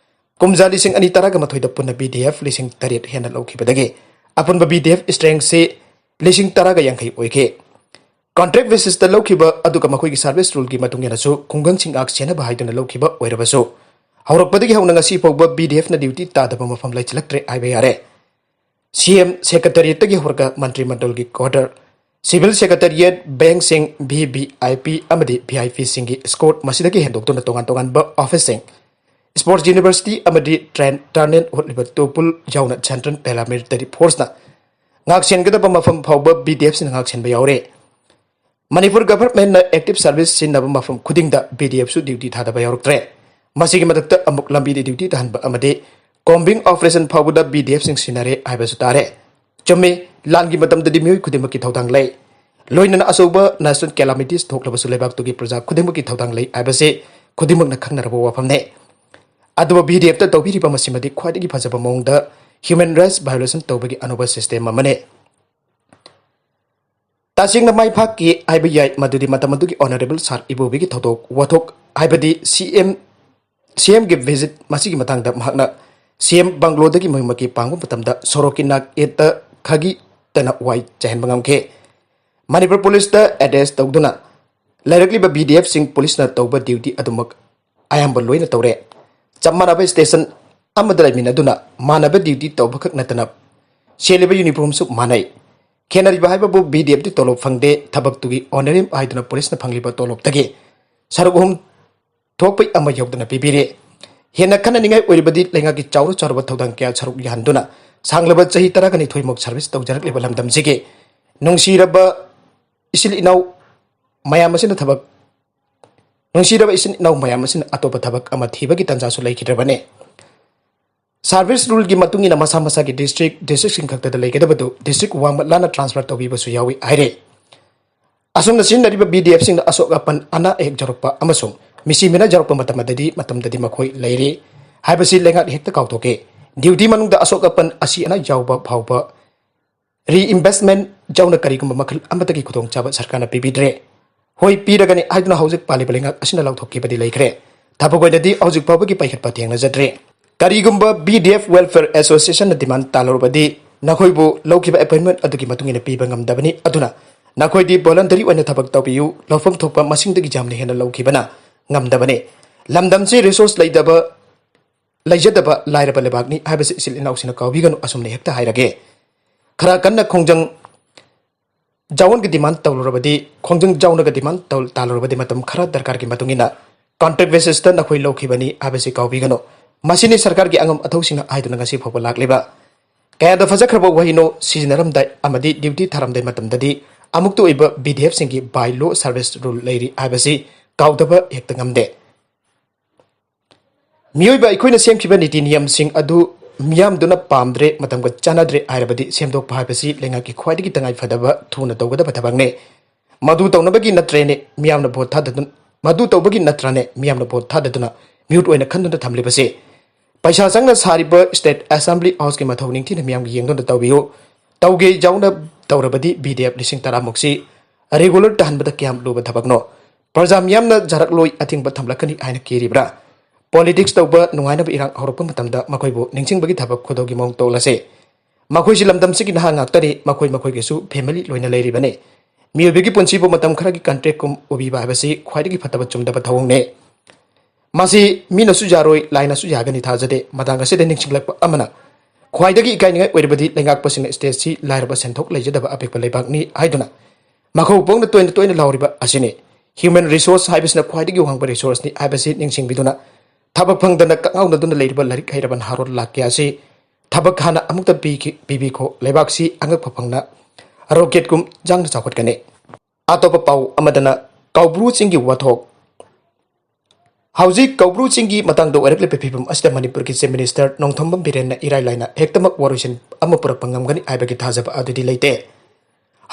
ꯀꯨꯝꯖꯥ ꯂꯤꯁꯤꯡ ꯑꯅꯤ ꯇꯔꯥꯒ ꯃꯥꯊꯣꯏꯗ ꯄꯨꯟꯅ V D F ꯂꯤꯁꯤꯡ ꯇꯔꯦꯠ ꯍꯦꯟꯅ ꯂꯧꯈꯤꯕꯗꯒꯤ ꯑꯄꯨꯟꯕ V D F strengthꯁꯤ ꯂꯤꯁꯤꯡ ꯇꯔꯥꯒ ꯌꯥꯡꯈꯩ ꯑꯣꯏꯈꯤ꯫ Contract basisꯇ ꯂꯧꯈꯤꯕ ꯑꯗꯨꯒ ꯃꯈꯣꯏꯒꯤ service ruleꯒꯤ ꯃꯇꯨꯡ ꯏꯟꯅꯁꯨ ꯈꯨꯡꯒꯪꯁꯤꯡ ꯉꯥꯛ ꯁꯦꯟꯅꯕ ꯍꯥꯏꯗꯨꯅ ꯂꯧꯈꯤꯕ ꯑꯣꯏꯔꯕꯁꯨ, ꯍꯧꯔꯛꯄꯗꯒꯤ ꯍꯧꯅ ꯉꯁꯤ ꯐꯥꯎꯕ ꯕꯤ ꯗꯤ ꯑꯦꯐꯅ ꯗ꯭ꯌꯨꯇꯤ ꯇꯥꯗꯕ ꯃꯐꯝ ꯂꯩꯁꯤꯜꯂꯛꯇ꯭ꯔꯦ ꯍꯥꯏꯕ ꯌꯥꯔꯦ꯫ ꯁꯤ ꯑꯦꯝ ꯁꯦꯀ꯭ꯔꯦꯇꯔꯤꯌꯦꯠꯇꯒꯤ ꯍꯧꯔꯒ ꯃꯟꯇ꯭ꯔꯤ ꯃꯟꯗꯜꯒꯤ ꯀ꯭ꯋꯥꯇꯔ, ꯁꯤꯚꯤꯜ ꯁꯦꯀ꯭ꯔꯦꯇꯔꯤꯌꯦꯠ, ꯕꯦꯡꯁꯤꯡ, ꯚꯤ ꯚꯤ ꯑꯥꯏ ꯄꯤ ꯑꯃꯗꯤ ꯚꯤ ꯑꯥꯏ ꯄꯤꯁꯤꯡꯒꯤ ꯏꯁꯀꯣꯔꯠ, ꯃꯁꯤꯗꯒꯤ ꯍꯦꯟꯗꯣꯛꯇꯨꯅ ꯇꯣꯉꯥꯟ ꯇꯣꯉꯥꯟꯕ ꯑꯣꯐꯤꯁꯁꯤꯡ, ꯁ꯭ꯄꯣꯔꯠꯁ ꯌꯨꯅꯤꯚꯔꯁꯤꯇꯤ ꯑꯃꯗꯤ ꯇ꯭ꯔꯦꯟ ꯇꯔꯅꯦꯜ ꯍꯣꯠꯂꯤꯕ ꯇꯣꯄꯨꯜ ꯌꯥꯎꯅ ꯁꯦꯟꯇ꯭ꯔꯦꯜ ꯄꯦꯔꯥꯃꯤꯂꯤꯇꯔꯤ ꯐꯣꯔꯁꯅ ꯉꯥꯛꯁꯦꯟꯒꯗꯕ ꯃꯐꯝ ꯐꯥꯎꯕ ꯕꯤ ꯗꯤ ꯑꯦꯐꯁꯤꯅ ꯉꯥꯛꯁꯦꯟꯕ ꯌꯥꯎꯔꯦ꯫ ꯃꯅꯤꯄꯨꯔ ꯒꯚꯔꯟꯃꯦꯟꯠꯅ ꯑꯦꯛꯇꯤꯚ ꯁꯔꯚꯤꯁ ꯁꯤꯖꯤꯟꯅꯕ ꯃꯐꯝ ꯈꯨꯗꯤꯡꯗ ꯕꯤ ꯗꯤ ꯑꯦꯐꯁꯨ ꯗ꯭ꯌꯨꯇꯤ ꯊꯥꯗꯕ ꯌꯥꯎꯔꯛꯇ꯭ꯔꯦ꯫ ꯃꯁꯤꯒꯤ ꯃꯊꯛꯇ ꯑꯃꯨꯛ ꯂꯝꯕꯤꯗ ꯗ꯭ꯌꯨꯇꯤ ꯇꯥꯍꯟꯕ ꯑꯃꯗꯤ ꯀꯣꯝꯕꯤꯡ ꯑꯣꯄꯔꯦꯁꯟ ꯐꯥꯎꯕꯗ ꯕꯤ ꯗꯤ ꯑꯦꯐꯁꯤꯡ ꯁꯤꯖꯤꯟꯅꯔꯦ ꯍꯥꯏꯕꯁꯨ ꯇꯥꯔꯦ꯫ ꯆꯨꯝꯃꯤ, ꯂꯥꯟꯒꯤ ꯃꯇꯝꯗꯗꯤ ꯃꯤꯑꯣꯏ ꯈꯨꯗꯤꯡꯃꯛꯀꯤ ꯊꯧꯗꯥꯡ ꯂꯩ꯫ ꯂꯣꯏꯅꯅ ꯑꯆꯧꯕ ꯅꯦꯁꯅꯦꯜ ꯀꯦꯂꯥꯃꯤꯇꯤꯁ ꯊꯣꯛꯂꯕꯁꯨ ꯂꯩꯕꯥꯛꯇꯨꯒꯤ ꯄ꯭ꯔꯖꯥ ꯈꯨꯗꯤꯡꯃꯛꯀꯤ ꯊꯧꯗꯥꯡ ꯂꯩ ꯍꯥꯏꯕꯁꯤ ꯈꯨꯗꯤꯡꯃꯛꯅ ꯈꯪꯅꯔꯕ ꯋꯥꯐꯝꯅꯤ꯫ ꯑꯗꯨꯕꯨ ꯕꯤ ꯗꯤ ꯑꯦꯐꯇ ꯇꯧꯕꯤꯔꯤꯕ ꯃꯁꯤꯃꯗꯤ ꯈ꯭ꯋꯥꯏꯗꯒꯤ ꯐꯖꯕ ꯃꯑꯣꯡꯗ ꯍ꯭ꯌꯨꯃꯦꯟ ꯔꯥꯏꯠꯁ ꯚꯥꯏꯑꯣꯂꯦꯁꯟ ꯇꯧꯕꯒꯤ ꯑꯅꯧꯕ ꯁꯤꯁꯇꯦꯝ ꯑꯃꯅꯤ꯫ ꯇꯁꯦꯡꯅ ꯃꯥꯏ ꯄꯥꯛꯈꯤ ꯍꯥꯏꯕ ꯌꯥꯏ, ꯃꯗꯨꯗꯤ ꯃꯇꯝ ꯑꯗꯨꯒꯤ ꯑꯣꯅꯔꯦꯕꯜ ꯁꯥꯔ ꯏꯕꯣꯕꯤꯒꯤ ꯊꯧꯗꯣꯛ ꯋꯥꯊꯣꯛ, ꯍꯥꯏꯕꯗꯤ ꯁꯤ ꯑꯦꯝ, ꯁꯤ ꯑꯦꯝꯒꯤ ꯚꯤꯖꯤꯠ, ꯃꯁꯤꯒꯤ ꯃꯇꯥꯡꯗ ꯃꯍꯥꯛꯅ ꯁꯤ ꯑꯦꯝ ꯕꯪꯒ꯭ꯂꯣꯗꯒꯤ ꯃꯌꯨꯝꯃꯛꯀꯤ ꯄꯥꯡꯕ ꯃꯇꯝꯗ ꯁꯣꯔꯣꯛꯀꯤ ꯅꯥꯛꯌꯦꯠꯇ ꯈꯥꯒꯤ ꯇꯅ ꯋꯥꯏ ꯆꯥꯏꯍꯟꯕ ꯉꯝꯈꯤ꯫ ꯃꯅꯤꯄꯨꯔ ꯄꯨꯂꯤꯁꯇ ꯑꯦꯗ꯭ꯔꯦꯁ ꯇꯧꯗꯨꯅ ꯂꯩꯔꯛꯂꯤꯕ ꯕꯤ ꯗꯤ ꯑꯦꯐꯁꯤꯡ ꯄꯨꯂꯤꯁꯅ ꯇꯧꯕ ꯗ꯭ꯌꯨꯇꯤ ꯑꯗꯨꯃꯛ ꯑꯌꯥꯝꯕ ꯂꯣꯏꯅ ꯇꯧꯔꯦ꯫ ꯆꯞ ꯃꯥꯟꯅꯕ ꯁ꯭ꯇꯦꯁꯟ ꯑꯃꯗ ꯂꯩꯃꯤꯟꯅꯗꯨꯅ ꯃꯥꯟꯅꯕ ꯗ꯭ꯌꯨꯇꯤ ꯇꯧꯕꯈꯛ ꯅꯠꯇꯅ ꯁꯦꯠꯂꯤꯕ ꯌꯨꯅꯤꯐꯣꯔꯝꯁꯨ ꯃꯥꯟꯅꯩ꯫ ꯈꯦꯠꯅꯔꯤꯕ ꯍꯥꯏꯕꯕꯨ ꯕꯤ ꯗꯤ ꯑꯦꯐꯇꯤ ꯇꯣꯂꯣꯞ ꯐꯪꯗꯦ, ꯊꯕꯛꯇꯨꯒꯤ ꯑꯣꯅꯔꯦꯔꯤꯌꯝ ꯍꯥꯏꯗꯨꯅ ꯄꯨꯂꯤꯁꯅ ꯐꯪꯂꯤꯕ ꯇꯣꯂꯣꯞꯇꯒꯤ ꯁꯔꯨꯛ ꯑꯍꯨꯝ ꯊꯣꯛꯄꯩ ꯑꯃ ꯌꯧꯗꯅ ꯄꯤꯕꯤꯔꯤ꯫ ꯍꯦꯟꯅ ꯈꯟꯅꯅꯤꯡꯉꯥꯏ ꯑꯣꯏꯔꯤꯕꯗꯤ ꯂꯩꯉꯥꯛꯀꯤ ꯆꯥꯎꯔ ꯆꯥꯎꯔꯕ ꯊꯧꯗꯥꯡ ꯀꯌꯥ ꯁꯔꯨꯛ ꯌꯥꯍꯟꯗꯨꯅ ꯁꯥꯡꯂꯕ ꯆꯍꯤ ꯇꯔꯥꯒ ꯅꯤꯊꯣꯏꯃꯨꯛ ꯁꯔꯚꯤꯁ ꯇꯧꯖꯔꯛꯂꯤꯕ ꯂꯝꯗꯝꯁꯤꯒꯤ ꯅꯨꯡꯁꯤꯔꯕ ꯏꯆꯤꯜ ꯏꯅꯥꯎ ꯃꯌꯥꯝ ꯑꯁꯤꯅ ꯊꯕꯛ, ꯅꯨꯡꯁꯤꯔꯕ ꯏꯆꯤꯜ ꯏꯅꯥꯎ ꯃꯌꯥꯝ ꯑꯁꯤꯅ ꯑꯇꯣꯞꯄ ꯊꯕꯛ ꯑꯃ ꯊꯤꯕꯒꯤ ꯇꯥꯟꯖꯥꯁꯨ ꯂꯩꯈꯤꯗ꯭ꯔꯕꯅꯤ꯫ ꯁꯥꯔꯚꯤꯁ ꯔꯨꯜꯒꯤ ꯃꯇꯨꯡ ꯏꯟꯅ ꯃꯁꯥ ꯃꯁꯥꯒꯤ ꯗꯤꯁꯇ꯭ꯔꯤꯛ, ꯗꯤꯁꯇ꯭ꯔꯤꯛꯁꯤꯡ ꯈꯛꯇꯗ ꯂꯩꯒꯗꯕꯗꯨ ꯗꯤꯁꯇ꯭ꯔꯤꯛ ꯋꯥꯡꯃ ꯂꯥꯟꯅ ꯇ꯭ꯔꯥꯟꯁꯐꯔ ꯇꯧꯕꯤꯕꯁꯨ ꯌꯥꯎꯏ ꯍꯥꯏꯔꯤ꯫ ꯑꯁꯨꯝꯅ ꯁꯤꯖꯤꯟꯅꯔꯤꯕ ꯕꯤ ꯗꯤ ꯑꯦꯐꯁꯤꯡꯗ ꯑꯁꯣꯛ ꯑꯄꯟ, ꯑꯅꯥ ꯑꯌꯦꯛ ꯌꯥꯎꯔꯛꯄ ꯑꯃꯁꯨꯡ ꯃꯤꯁꯤ ꯃꯤꯅꯥ ꯌꯥꯎꯔꯛꯄ ꯃꯇꯝꯗꯗꯤ, ꯃꯇꯝꯗꯗꯤ ꯃꯈꯣꯏ ꯂꯩꯔꯤ ꯍꯥꯏꯕꯁꯤ ꯂꯩꯉꯥꯛꯅ ꯍꯦꯛꯇ ꯀꯥꯎꯊꯣꯛꯏ꯫ ꯗ꯭ꯌꯨꯇꯤ ꯃꯅꯨꯡꯗ ꯑꯁꯣꯛ ꯑꯄꯟ, ꯑꯁꯤ ꯑꯅꯥ ꯌꯥꯎꯕ ꯐꯥꯎꯕ ꯔꯤꯏꯝꯕꯔꯁꯃꯦꯟꯠ ꯌꯥꯎꯅ ꯀꯔꯤꯒꯨꯝꯕ ꯃꯈꯜ ꯑꯃꯠꯇꯒꯤ ꯈꯨꯗꯣꯡꯆꯥꯕ ꯁꯔꯀꯥꯔꯅ ꯄꯤꯕꯤꯗ꯭ꯔꯦ꯫ ꯍꯣꯏ, ꯄꯤꯔꯒꯅꯤ ꯍꯥꯏꯗꯨꯅ ꯍꯧꯖꯤꯛ ꯄꯥꯜꯂꯤꯕ ꯂꯩꯉꯥꯛ ꯑꯁꯤꯅ ꯂꯥꯎꯊꯣꯛꯈꯤꯕꯗꯤ ꯂꯩꯈ꯭ꯔꯦ꯫ ꯊꯕꯛ ꯑꯣꯏꯅꯗꯤ ꯍꯧꯖꯤꯛ ꯐꯥꯎꯕꯒꯤ ꯄꯥꯏꯈꯠꯄ ꯊꯦꯡꯅꯖꯗ꯭ꯔꯤ꯫ ꯀꯔꯤꯒꯨꯝꯕ ꯕꯤ ꯗꯤ ꯑꯦꯐ ꯋꯦꯜꯐꯤꯌꯔ ꯑꯦꯁꯣꯁꯤꯌꯦꯁꯟꯅ ꯗꯤꯃꯥꯟ ꯇꯥꯜꯂꯨꯔꯕꯗꯤ ꯅꯈꯣꯏꯕꯨ ꯂꯧꯈꯤꯕ ꯑꯦꯄꯣꯏꯟꯃꯦꯟꯠ ꯑꯗꯨꯒꯤ ꯃꯇꯨꯡ ꯏꯟꯅ ꯄꯤꯕ ꯉꯝꯗꯕꯅꯤ꯫ ꯑꯗꯨꯅ ꯅꯈꯣꯏꯗꯤ ꯚꯣꯂꯟꯇꯔꯤ ꯑꯣꯏꯅ ꯊꯕꯛ ꯇꯧꯕꯤꯌꯨ, ꯂꯧꯐꯝ ꯊꯣꯛꯄ ꯃꯁꯤꯡꯗꯒꯤ ꯌꯥꯝꯅ ꯍꯦꯟꯅ ꯂꯧꯈꯤꯕꯅ ꯉꯝꯗꯕꯅꯤ꯫ ꯂꯝꯗꯝꯁꯤ ꯔꯤꯁꯣꯔꯁ ꯂꯩꯇꯕ ꯂꯩꯖꯗꯕ ꯂꯥꯏꯔꯕ ꯂꯩꯕꯥꯛꯅꯤ ꯍꯥꯏꯕꯁꯤ ꯏꯆꯤꯜ ꯏꯅꯥꯎꯁꯤꯡꯅ ꯀꯥꯎꯕꯤꯒꯅꯨ, ꯑꯁꯨꯝꯅ ꯍꯦꯛꯇ ꯍꯥꯏꯔꯒꯦ꯫ ꯈꯔ ꯀꯟꯅ ꯈꯣꯡꯖꯪ ꯖꯥꯎꯟꯒꯤ ꯗꯤꯃꯥꯟ ꯇꯧꯔꯨꯔꯕꯗꯤ, ꯈꯣꯡꯖꯪ ꯖꯥꯎꯅꯒ ꯗꯤꯃꯥꯟ ꯇꯧ-, ꯇꯥꯜꯂꯨꯔꯕꯗꯤ ꯃꯇꯝ ꯈꯔ ꯗꯔꯀꯥꯔꯒꯤ ꯃꯇꯨꯡ ꯏꯟꯅ ꯀꯟꯇ꯭ꯔꯦꯛ ꯕꯦꯁꯤꯁꯇ ꯅꯈꯣꯏ ꯂꯧꯈꯤꯕꯅꯤ ꯍꯥꯏꯕꯁꯤ ꯀꯥꯎꯕꯤꯒꯅꯨ꯫ ꯃꯁꯤꯅꯤ ꯁꯔꯀꯥꯔꯒꯤ ꯑꯉꯝ ꯑꯊꯧꯁꯤꯡꯅ ꯍꯥꯏꯗꯨꯅ ꯉꯁꯤ ꯐꯥꯎꯕ ꯂꯥꯛꯂꯤꯕ꯫ ꯀꯌꯥꯗ ꯐꯖꯈ꯭ꯔꯕ ꯋꯥꯍꯩꯅꯣ ꯁꯤꯖꯤꯟꯅꯔꯝꯗꯥꯏ ꯑꯃꯗꯤ ꯗ꯭ꯌꯨꯇꯤ ꯊꯥꯔꯝꯗꯥꯏ ꯃꯇꯝꯗꯗꯤ ꯑꯃꯨꯛꯇ ꯑꯣꯏꯕ ꯕꯤ ꯗꯤ ꯑꯦꯐꯁꯤꯡꯒꯤ by law service rule ꯂꯩꯔꯤ ꯍꯥꯏꯕꯁꯤ ꯀꯥꯎꯗꯕ ꯍꯦꯛꯇ ꯉꯝꯗꯦ꯫ ꯃꯤꯑꯣꯏꯕ ꯑꯩꯈꯣꯏꯅ ꯁꯦꯝꯈꯤꯕ ꯅꯤꯇꯤ ꯅꯤꯌꯝꯁꯤꯡ ꯑꯗꯨ ꯃꯤꯌꯥꯝꯗꯨꯅ ꯄꯥꯝꯗ꯭ꯔꯦ, ꯃꯇꯝꯒ ꯆꯥꯟꯅꯗ꯭ꯔꯦ ꯍꯥꯏꯔꯕꯗꯤ ꯁꯦꯝꯗꯣꯛꯄ ꯍꯥꯏꯕꯁꯤ ꯂꯩꯉꯥꯛꯀꯤ ꯈ꯭ꯋꯥꯏꯗꯒꯤ ꯇꯉꯥꯏ ꯐꯗꯕ ꯊꯨꯅ ꯇꯧꯒꯗꯕ ꯊꯕꯛꯅꯤ꯫ ꯃꯗꯨ ꯇꯧꯅꯕꯒꯤ ꯅꯠꯇ꯭ꯔꯦꯅꯦ ꯃꯤꯌꯥꯝꯅ ꯚꯣꯠ ꯊꯥꯗꯗꯨꯅ, ꯃꯗꯨ ꯇꯧꯕꯒꯤ ꯅꯠꯇ꯭ꯔꯅꯦ ꯃꯤꯌꯥꯝꯅ ꯚꯣꯠ ꯊꯥꯗꯗꯨꯅ ꯃ꯭ꯌꯨꯠ ꯑꯣꯏꯅ ꯈꯟꯗꯨꯅ ꯊꯝꯂꯤꯕꯁꯦ? ꯄꯩꯁꯥ ꯆꯪꯅ ꯁꯥꯔꯤꯕ ꯁ꯭ꯇꯦꯠ ꯑꯦꯁꯦꯝꯕ꯭ꯂꯤ ꯍꯥꯎꯁꯀꯤ ꯃꯊꯧ ꯅꯤꯡꯊꯤꯅ ꯃꯤꯌꯥꯝꯒꯤ ꯌꯦꯡꯗꯨꯅ ꯇꯧꯕꯤꯌꯨ꯫ ꯇꯧꯒꯦ ꯌꯥꯎꯅ ꯇꯧꯔꯕꯗꯤ ꯕꯤ ꯗꯤ ꯑꯦꯐ ꯂꯤꯁꯤꯡ ꯇꯔꯥꯃꯨꯛꯁꯤ ꯔꯤꯒꯨꯂꯔ ꯇꯥꯍꯟꯕꯗ ꯀꯌꯥꯝ ꯂꯨꯕ ꯊꯕꯛꯅꯣ? ꯄ꯭ꯔꯖꯥ ꯃꯤꯌꯥꯝꯅ ꯌꯥꯔꯛꯂꯣꯏ, ꯑꯊꯤꯡꯕ ꯊꯝꯂꯛꯀꯅꯤ ꯍꯥꯏꯅ ꯀꯤꯔꯤꯕ꯭ꯔꯥ? ꯄꯣꯂꯤꯇꯤꯛꯁ ꯇꯧꯕ ꯅꯨꯡꯉꯥꯏꯅꯕ ꯏꯔꯥꯡ ꯍꯧꯔꯛꯄ ꯃꯇꯝꯗ ꯃꯈꯣꯏꯕꯨ ꯅꯤꯡꯁꯤꯡꯕꯒꯤ ꯊꯕꯛ ꯈꯨꯗꯧꯒꯤ ꯃꯑꯣꯡ ꯇꯧꯂꯁꯦ꯫ ꯃꯈꯣꯏꯁꯤ ꯂꯝꯗꯝꯁꯤꯒꯤ ꯅꯍꯥ ꯉꯥꯛꯇꯅꯤ, ꯃꯈꯣꯏ ꯃꯈꯣꯏꯒꯤꯁꯨ ꯐꯦꯃꯤꯂꯤ ꯂꯣꯏꯅ ꯂꯩꯔꯤꯕꯅꯤ꯫ ꯃꯤꯑꯣꯏꯕꯒꯤ ꯄꯨꯟꯁꯤꯕꯨ ꯃꯇꯝ ꯈꯔꯒꯤ ꯀꯟꯇ꯭ꯔꯦꯛꯀꯨꯝ ꯎꯕꯤꯕ ꯍꯥꯏꯕꯁꯤ ꯈ꯭ꯋꯥꯏꯗꯒꯤ ꯐꯠꯇꯕ ꯆꯨꯝꯗꯕ ꯊꯧꯑꯣꯡꯅꯤ꯫ ꯃꯁꯤ ꯃꯤꯅꯁꯨ ꯌꯥꯔꯣꯏ, ꯂꯥꯏꯅꯁꯨ ꯌꯥꯒꯅꯤ ꯊꯥꯖꯗꯦ꯫ ꯃꯇꯥꯡ ꯑꯁꯤꯗ ꯅꯤꯡꯁꯤꯡꯂꯛꯄ ꯑꯃꯅ, ꯈ꯭ꯋꯥꯏꯗꯒꯤ ꯏꯀꯥꯏꯅꯤꯡꯉꯥꯏ ꯑꯣꯏꯔꯕꯗꯤ ꯂꯩꯉꯥꯛꯄꯁꯤꯡꯅ ꯁ꯭ꯇꯦꯠꯁꯤ ꯂꯥꯏꯔꯕ, ꯁꯦꯟꯊꯣꯛ ꯂꯩꯖꯗꯕ ꯑꯄꯤꯛꯄ ꯂꯩꯕꯥꯛꯅꯤ ꯍꯥꯏꯗꯨꯅ ꯃꯈꯧ ꯄꯣꯛꯅ ꯇꯣꯏꯅ ꯇꯣꯏꯅ ꯂꯥꯎꯔꯤꯕ ꯑꯁꯤꯅꯤ꯫ ꯍ꯭ꯌꯨꯃꯦꯟ ꯔꯤꯁꯣꯔꯁ ꯍꯥꯏꯕꯁꯤꯅ ꯈ꯭ꯋꯥꯏꯗꯒꯤ ꯋꯥꯡꯕ ꯔꯤꯁꯣꯔꯁꯅꯤ ꯍꯥꯏꯕꯁꯤ ꯅꯤꯡꯁꯤꯡꯕꯤꯗꯨꯅ, ꯊꯕꯛ ꯐꯪꯗꯅ ꯀꯛꯉꯥꯎꯅꯗꯨꯅ ꯂꯩꯔꯤꯕ ꯂꯥꯏꯔꯤꯛ ꯍꯩꯔꯕ ꯅꯍꯥꯔꯣꯜ ꯂꯥꯛ ꯀꯌꯥ ꯑꯁꯤ ꯊꯕꯛ ꯍꯥꯟꯅ ꯑꯃꯨꯛꯇ ꯄꯤꯈꯤ-, ꯄꯤꯕꯤꯈꯣ꯫ ꯂꯩꯕꯥꯛꯁꯤ ꯑꯉꯛꯄ ꯐꯪꯅ ꯔꯣꯀꯦꯠꯀꯨꯝ ꯌꯥꯡꯅ ꯆꯥꯎꯈꯠꯀꯅꯤ꯫ ꯑꯇꯣꯞꯄ ꯄꯥꯎ ꯑꯃꯗꯅ, ꯀꯧꯕ꯭ꯔꯨ ꯆꯤꯡꯒꯤ ꯋꯥꯊꯣꯛ꯫ ꯍꯧꯖꯤꯛ ꯀꯧꯕ꯭ꯔꯨ ꯆꯤꯡꯒꯤ ꯃꯇꯥꯡꯗ ꯑꯣꯏꯔꯛꯂꯤꯕ ꯐꯤꯕꯝ ꯑꯁꯤꯗ ꯃꯅꯤꯄꯨꯔꯒꯤ ꯆꯤꯐ ꯃꯤꯅꯤꯁꯇꯔ ꯅꯣꯡꯊꯣꯝꯕꯝ ꯕꯤꯔꯦꯟꯅ ꯏꯔꯥꯏ ꯂꯥꯏꯅ ꯍꯦꯛꯇꯃꯛ ꯋꯥꯔꯣꯏꯁꯤꯟ ꯑꯃ ꯄꯨꯔꯛꯄ ꯉꯝꯒꯅꯤ ꯍꯥꯏꯕꯒꯤ ꯊꯥꯖꯕ ꯑꯗꯨꯗꯤ ꯂꯩꯇꯦ꯫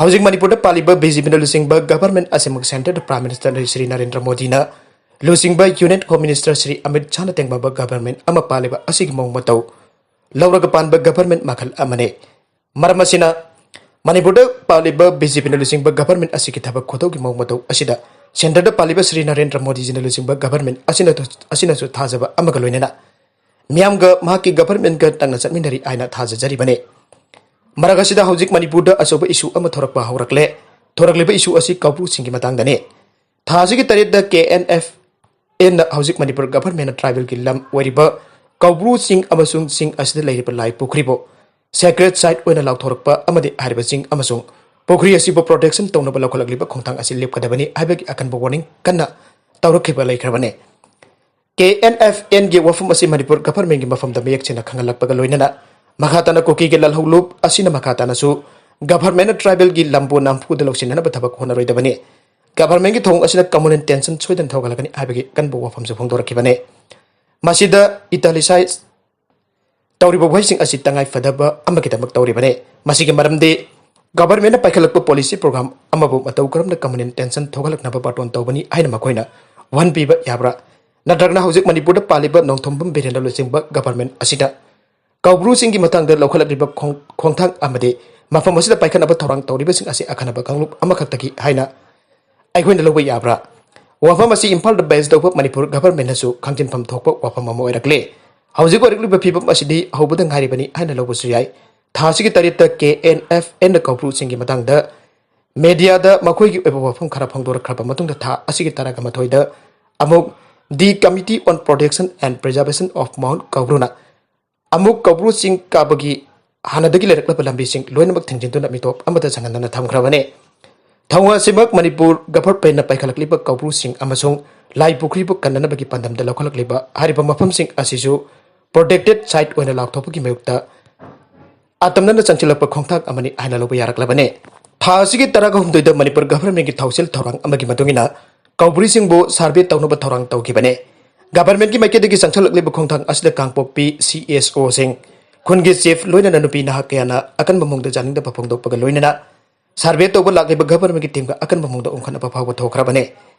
ꯍꯧꯖꯤꯛ ꯃꯅꯤꯄꯨꯔꯗ ꯄꯥꯜꯂꯤꯕ ꯕꯤ ꯖꯦ ꯄꯤꯅ ꯂꯨꯆꯤꯡꯕ ꯒꯚꯔꯟꯃꯦꯟꯠ ꯑꯁꯤꯃꯛ ꯁꯦꯟꯇꯔꯗ ꯄ꯭ꯔꯥꯏꯝ ꯃꯤꯅꯤꯁꯇꯔ ꯁ꯭ꯔꯤ ꯅꯔꯦꯟꯗ꯭ꯔ ꯃꯣꯗꯤꯅ ꯂꯨꯆꯤꯡꯕ union home minister Shri Amit ꯁꯥꯍꯅ ꯇꯦꯡꯕꯥꯕ ꯒꯚꯔꯟꯃꯦꯟꯠ ꯑꯃ ꯄꯥꯜꯂꯤꯕ ꯑꯁꯤꯒꯤ ꯃꯑꯣꯡ ꯃꯇꯧ ꯂꯧꯔꯒ ꯄꯥꯟꯕ ꯒꯚꯔꯟꯃꯦꯟꯠ ꯃꯈꯜ ꯑꯃꯅꯤ꯫ ꯃꯔꯝ ꯑꯁꯤꯅ, ꯃꯅꯤꯄꯨꯔꯗ ꯄꯥꯜꯂꯤꯕ ꯕꯤ ꯖꯦ ꯄꯤꯅ ꯂꯨꯆꯤꯡꯕ ꯒꯚꯔꯟꯃꯦꯟꯠ ꯑꯁꯤꯒꯤ ꯊꯕꯛ ꯈꯨꯇꯧꯒꯤ ꯃꯑꯣꯡ ꯃꯇꯧ ꯑꯁꯤꯗ ꯁꯦꯟꯇꯔꯗ ꯄꯥꯜꯂꯤꯕ ꯁ꯭ꯔꯤ ꯅꯔꯦꯟꯗ꯭ꯔ ꯃꯣꯗꯤꯖꯤꯅ ꯂꯨꯆꯤꯡꯕ ꯒꯚꯔꯟꯃꯦꯟꯠ ꯑꯁꯤꯅ, ꯑꯁꯤꯅꯁꯨ ꯊꯥꯖꯕ ꯑꯃꯒ ꯂꯣꯏꯅꯅ ꯃꯤꯌꯥꯝꯒ ꯃꯍꯥꯛꯀꯤ ꯒꯚꯔꯟꯃꯦꯟꯠꯒ ꯅꯛꯅ ꯆꯠꯃꯤꯟꯅꯔꯤ ꯍꯥꯏꯅ ꯊꯥꯖꯖꯔꯤꯕꯅꯤ꯫ ꯃꯔꯛ ꯑꯁꯤꯗ ꯍꯧꯖꯤꯛ ꯃꯅꯤꯄꯨꯔꯗ ꯑꯆꯧꯕ ꯏꯁꯨ ꯑꯃ ꯊꯣꯔꯛꯄ ꯍꯧꯔꯛꯂꯦ꯫ ꯊꯣꯔꯛꯂꯤꯕ ꯏꯁꯨ ꯑꯁꯤ ꯀꯧꯕ꯭ꯔꯨ ꯆꯤꯡꯒꯤ ꯃꯇꯥꯡꯗꯅꯤ꯫ ꯊꯥ ꯑꯁꯤꯒꯤ ꯇꯔꯦꯠꯇ ꯀꯦ ꯑꯦꯟ ꯑꯦꯐ ꯑꯦꯟꯅ ꯍꯧꯖꯤꯛ ꯃꯅꯤꯄꯨꯔ ꯒꯚꯔꯟꯃꯦꯟꯠꯅ ꯇ꯭ꯔꯥꯏꯕꯦꯜꯒꯤ ꯂꯝ ꯑꯣꯏꯔꯤꯕ ꯀꯧꯕ꯭ꯔꯨ ꯆꯤꯡ ꯑꯃꯁꯨꯡ ꯆꯤꯡ ꯑꯁꯤꯗ ꯂꯩꯔꯤꯕ ꯂꯥꯏ ꯄꯨꯈ꯭ꯔꯤꯕꯨ sacred site ꯑꯣꯏꯅ ꯂꯥꯎꯊꯣꯔꯛꯄ ꯑꯃꯗꯤ ꯍꯥꯏꯔꯤꯕ ꯆꯤꯡ ꯑꯃꯁꯨꯡ ꯄꯨꯈ꯭ꯔꯤ ꯑꯁꯤꯕꯨ protection ꯇꯧꯅꯕ ꯂꯧꯈꯠꯂꯛꯂꯤꯕ ꯈꯣꯡꯊꯥꯡ ꯑꯁꯤ ꯂꯦꯞꯀꯗꯕꯅꯤ ꯍꯥꯏꯕꯒꯤ ꯑꯀꯟꯕ warning ꯀꯟꯅ ꯇꯧꯔꯛꯈꯤꯕ ꯂꯩꯈ꯭ꯔꯕꯅꯤ꯫ ꯀꯦ ꯑꯦꯟ ꯑꯦꯐ ꯑꯦꯟꯒꯤ ꯋꯥꯐꯝ ꯑꯁꯤ ꯃꯅꯤꯄꯨꯔ governmentꯀꯤ ꯃꯐꯝꯗ ꯃꯌꯦꯛ ꯁꯦꯡꯅ ꯈꯪꯍꯜꯂꯛꯄꯒ ꯂꯣꯏꯅꯅ ꯃꯈꯥ ꯇꯥꯅ ꯀꯨꯀꯤꯒꯤ ꯂꯥꯜꯍꯧꯂꯨꯞ ꯑꯁꯤꯅ ꯃꯈꯥ ꯇꯥꯅꯁꯨ governmentꯅ tribalꯒꯤ ꯂꯝꯕꯨ ꯅꯝꯐꯨꯗ ꯂꯧꯁꯤꯟꯅꯅꯕ ꯊꯕꯛ ꯍꯣꯠꯅꯔꯣꯏꯗꯕꯅꯤ꯫ Governmentꯀꯤ ꯊꯧꯑꯣꯡ ꯑꯁꯤꯅ communal tension ꯁꯣꯏꯗꯅ ꯊꯣꯛꯍꯜꯂꯛꯀꯅꯤ ꯍꯥꯏꯕꯒꯤ ꯑꯀꯟꯕ ꯋꯥꯐꯝꯁꯨ ꯐꯣꯡꯗꯣꯔꯛꯈꯤꯕꯅꯤ꯫ ꯃꯁꯤꯗ italicise ꯇꯧꯔꯤꯕ ꯋꯥꯍꯩꯁꯤꯡ ꯑꯁꯤ ꯇꯉꯥꯏ ꯐꯗꯕ ꯑꯃꯒꯤꯗꯃꯛ ꯇꯧꯔꯤꯕꯅꯤ꯫ ꯃꯁꯤꯒꯤ ꯃꯔꯝꯗꯤ governmentꯅ ꯄꯥꯏꯈꯠꯂꯛꯄ policy program ꯑꯃꯕꯨ ꯃꯇꯧ ꯀꯔꯝꯅ communal tension ꯊꯣꯛꯍꯜꯂꯛꯅꯕ ꯕꯥꯔꯇꯣꯟ ꯇꯧꯕꯅꯤ ꯍꯥꯏꯅ ꯃꯈꯣꯏꯅ ꯋꯥꯍꯟꯕꯤꯕ ꯌꯥꯕ꯭ꯔꯥ? ꯅꯠꯇ꯭ꯔꯒꯅ ꯍꯧꯖꯤꯛ ꯃꯅꯤꯄꯨꯔꯗ ꯄꯥꯜꯂꯤꯕ ꯅꯣꯡꯊꯣꯝꯕꯝ ꯕꯤꯔꯦꯟꯗ꯭ꯔ ꯂꯨꯆꯤꯡꯕ government ꯑꯁꯤꯗ ꯀꯧꯕ꯭ꯔꯨꯁꯤꯡꯒꯤ ꯃꯇꯥꯡꯗ ꯂꯧꯈꯠꯂꯛꯂꯤꯕ ꯈꯣꯡ-, ꯈꯣꯡꯊꯥꯡ ꯑꯃꯗꯤ ꯃꯐꯝ ꯑꯁꯤꯗ ꯄꯥꯏꯈꯠꯅꯕ ꯊꯧꯔꯥꯡ ꯇꯧꯔꯤꯕꯁꯤꯡ ꯑꯁꯤ ꯑꯈꯟꯅꯕ ꯀꯥꯡꯂꯨꯞ ꯑꯃꯈꯛꯇꯒꯤ ꯍꯥꯏꯅ ꯑꯩꯈꯣꯏꯅ ꯂꯧꯕ ꯌꯥꯕ꯭ꯔꯥ? ꯋꯥꯐꯝ ꯑꯁꯤ ꯏꯝꯐꯥꯜꯗ base ꯇꯧꯕ ꯃꯅꯤꯄꯨꯔ governmentꯅꯁꯨ ꯈꯪꯖꯤꯟꯐꯝ ꯊꯣꯛꯄ ꯋꯥꯐꯝ ꯑꯃ ꯑꯣꯏꯔꯛꯂꯦ꯫ ꯍꯧꯖꯤꯛ ꯑꯣꯏꯔꯛꯂꯤꯕ ꯐꯤꯕꯝ ꯑꯁꯤꯗꯤ ꯍꯧꯕꯗ ꯉꯥꯏꯔꯤꯕꯅꯤ ꯍꯥꯏꯅ ꯂꯧꯕꯁꯨ ꯌꯥꯏ꯫ ꯊꯥ ꯑꯁꯤꯒꯤ ꯇꯔꯦꯠꯇ ꯀꯦ ꯑꯦꯟ ꯑꯦꯐ ꯑꯦꯟꯅ ꯀꯧꯕ꯭ꯔꯨꯁꯤꯡꯒꯤ ꯃꯇꯥꯡꯗ mediaꯗ ꯃꯈꯣꯏꯒꯤ ꯑꯣꯏꯕ ꯋꯥꯐꯝ ꯈꯔ ꯐꯣꯡꯗꯣꯔꯛꯈ꯭ꯔꯕ ꯃꯇꯨꯡꯗ ꯊꯥ ꯑꯁꯤꯒꯤ ꯇꯔꯥꯒ ꯃꯥꯊꯣꯏꯗ ꯑꯃꯨꯛ the Committee on Protection and Preservation of Mount ꯀꯧꯕ꯭ꯔꯨꯅ ꯑꯃꯨꯛ ꯀꯧꯕ꯭ꯔꯨ ꯆꯤꯡ ꯀꯥꯕꯒꯤ ꯍꯥꯟꯅꯗꯒꯤ ꯂꯩꯔꯛꯂꯕ ꯂꯝꯕꯤꯁꯤꯡ ꯂꯣꯏꯅꯃꯛ ꯊꯤꯡꯖꯤꯟꯗꯨꯅ ꯃꯤꯇꯣꯞ ꯑꯃꯗ ꯆꯪꯍꯟꯗꯅ ꯊꯝꯈ꯭ꯔꯕꯅꯤ꯫ ꯊꯧꯑꯣꯡ ꯑꯁꯤꯃꯛ ꯃꯅꯤꯄꯨꯔ governmentꯅ ꯄꯥꯏꯈꯠꯂꯛꯂꯤꯕ ꯀꯧꯕ꯭ꯔꯨꯁꯤꯡ ꯑꯃꯁꯨꯡ ꯂꯥꯏ ꯄꯨꯈ꯭ꯔꯤꯕꯨ ꯀꯟꯅꯅꯕꯒꯤ ꯄꯥꯟꯗꯝꯗ ꯂꯧꯈꯠꯂꯛꯂꯤꯕ ꯍꯥꯏꯔꯤꯕ ꯃꯐꯝꯁꯤꯡ ꯑꯁꯤꯁꯨ protected site ꯑꯣꯏꯅ ꯂꯥꯎꯊꯣꯛꯄꯒꯤ ꯃꯥꯌꯣꯛꯇ ꯑꯇꯝꯅꯅ ꯆꯪꯁꯤꯜꯂꯛꯄ ꯈꯣꯡꯊꯥꯡ ꯑꯃꯅꯤ ꯍꯥꯏꯅ ꯂꯧꯕ ꯌꯥꯔꯛꯂꯕꯅꯤ꯫ ꯊꯥ ꯑꯁꯤꯒꯤ ꯇꯔꯥꯒ ꯍꯨꯝꯗꯣꯏꯗ ꯃꯅꯤꯄꯨꯔ governmentꯀꯤ ꯊꯧꯁꯤꯜ ꯊꯧꯔꯥꯡ ꯑꯃꯒꯤ ꯃꯇꯨꯡ ꯏꯟꯅ ꯀꯧꯕ꯭ꯔꯨꯁꯤꯡꯕꯨ survey ꯇꯧꯅꯕ ꯊꯧꯔꯥꯡ ꯇꯧꯈꯤꯕꯅꯤ꯫ Governmentꯀꯤ ꯃꯥꯏꯀꯩꯗꯒꯤ ꯆꯪꯁꯤꯜꯂꯛꯂꯤꯕ ꯈꯣꯡꯊꯥꯡ ꯑꯁꯤꯗ ꯀꯥꯡꯄꯣꯛꯄꯤ ꯁꯤ ꯑꯦꯁ ꯑꯣꯁꯤꯡ, ꯈꯨꯟꯒꯤ chief ꯂꯣꯏꯅꯅ ꯅꯨꯄꯤ ꯅꯍꯥ ꯀꯌꯥꯅ ꯑꯀꯟꯕ ꯃꯑꯣꯡꯗ ꯌꯥꯅꯤꯡꯗꯕ ꯐꯣꯡꯗꯣꯛꯄꯒ ꯂꯣꯏꯅꯅ survey ꯇꯧꯕ ꯂꯥꯛꯂꯤꯕ governmentꯀꯤ teamꯒ ꯑꯀꯟꯕ ꯃꯑꯣꯡꯗ ꯎꯪꯈꯠꯅꯕ ꯐꯥꯎꯕ ꯊꯣꯛꯈ꯭ꯔꯕꯅꯤ꯫